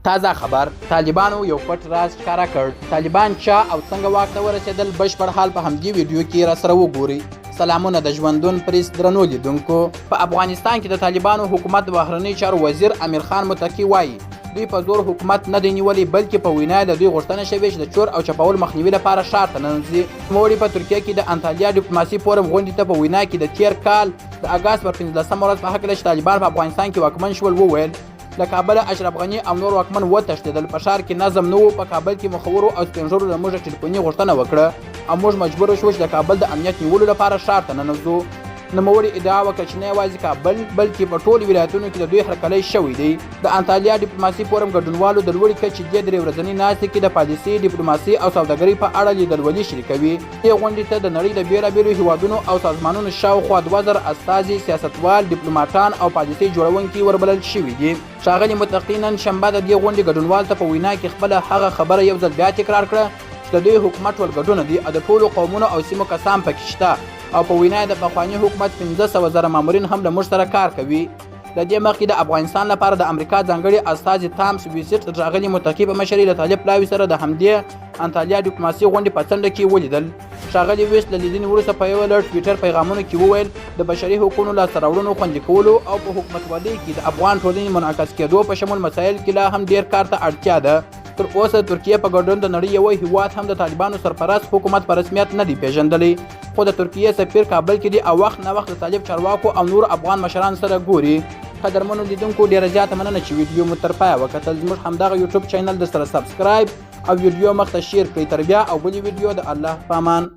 تازه خبر، طالبانو یو پټ راز ښکاره کړ. طالبان چا او څنګه واک ته ورسېدل؟ بشپړ حال په همدې ویډیو کې راسره وګورئ. سلامونه د ژوندون پریس درنو لیدونکو. په افغانستان کې د طالبانو حکومت د بهرنیو چارو وزیر امیر خان متقي وایي، دوی په زور حکومت نه دی نیولی، بلکې په وینا یې له دوی غوښتنه شوې چې د چور او چپاول مخنیوي لپاره ښار ته ننوځي. نوموړي په ترکیه کې د انتالیا ډیپلوماسي فورم غونډې ته په وینا کې د تېر کال د اګست پر 15 ورځ په هکله چې طالبان په افغانستان کې واکمن شول وویل، له کابله اشرف غني او نور واکمن وتښتېدل، په ښار کې نظم نه و، په کابل کې مخورو او سپینږیرو له موږه ټلیفوني غوښتنه وکړه او موږ مجبور شو چې د کابل د امنیت نیولو لپاره ښار ته ننوځو. نوموړي ادعا وکړه چې نه یوازې کابل بلکې په ټولو ولایتونو کې د دوی هرکلی شوی دی. د انتالیا ډیپلوماسي فورم ګډونوالو د لوړې کچې دې درې ورځنۍ ناستې کې د پالیسي، ډیپلوماسي او سوداګرۍ په اړه لیدلولي شریکوي. دې غونډې ته د نړۍ د بېلابېلو هېوادونو او سازمانونو شاوخوا 2000 استازي، سیاستوال، ډیپلوماټان او پالیسۍ جوړونکي وربلل شوي دي. ښاغلي متقي نن شنبه د دې غونډې ګډونوالو ته په وینا کې خپله هغه خبره یو ځل بیا تکرار کړه چې د دوی حکومت ټولګډونه دی او د ټولو قومونو او سیمو کسان پکې شته او په وینا یې د پخواني حکومت 500,000 مامورین هم له موږ سره کار کوي. له دې مخکې د افغانستان لپاره د امریکا ځانګړي استازي تامس ویسټ د ښاغلي متقي په مشرۍ له طالب پلاوي سره د همدې انتالیا ډیپلوماسي غونډې په څنډه کې ولیدل. ښاغلي ویسټ له لیدنې وروسته په یو لړ ټویټر پیغامونو کې وویل، د بشري حقونو لاسته راوړنو خوندي کولو او په حکومتولۍ کې د افغان ټولنې منعکس کېدو په شمول مسایل کې لا هم ډېر کار ته اړتیا ده. تر اوسه د ترکیې په ګډون د نړۍ یو هیواد هم د طالبانو سرپرست حکومت په رسمیت نه دی پیژندلی، خو د ترکیې سفیر کابل کې دی او وخت نه وخت د طالب چارواکو او نورو افغان مشرانو سره ګوري. قدرمنو لیدونکو، ډیره زیاته مننه چې ویډیو مو تر پایه وکتل. زموږ همدغه یوټیوب چینل در سره سبسکرایب او ویډیو مخته شیر کړئ. تر بیا او بلې ویډیو د الله په امان.